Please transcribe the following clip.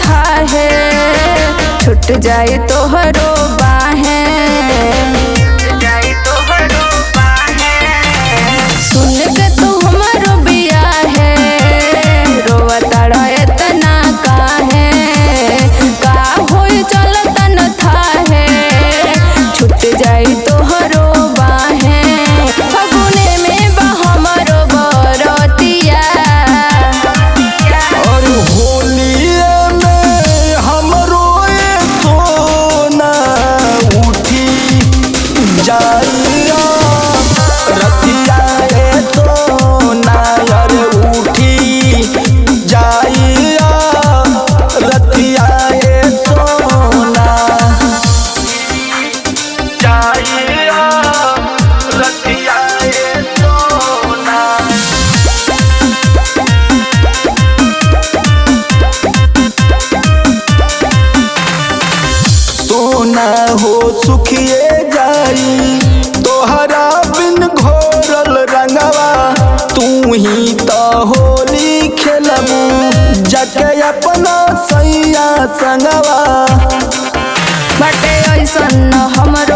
था है, छूट जाई तोहरो बाहे। सुन के तू हमरो बिया है, रोवा तारा एतना काहे, का होई चलत न था है, छूट जाई तोहरो बाहे। फगुने में बा हमरो बरतिया, और होलिये में हमरो ये सोना उठी जाइया रतिया ए सोना, अरे उठी जाइया रतिया ए सोना, जाइया रतिया ए सोना। सोना हो सुखिए जाई तोहरा बिन घोरल रंगवा, तू ही तो होली खेलबू जाके अपना सैया संगवा। बटे ऐसन हमरो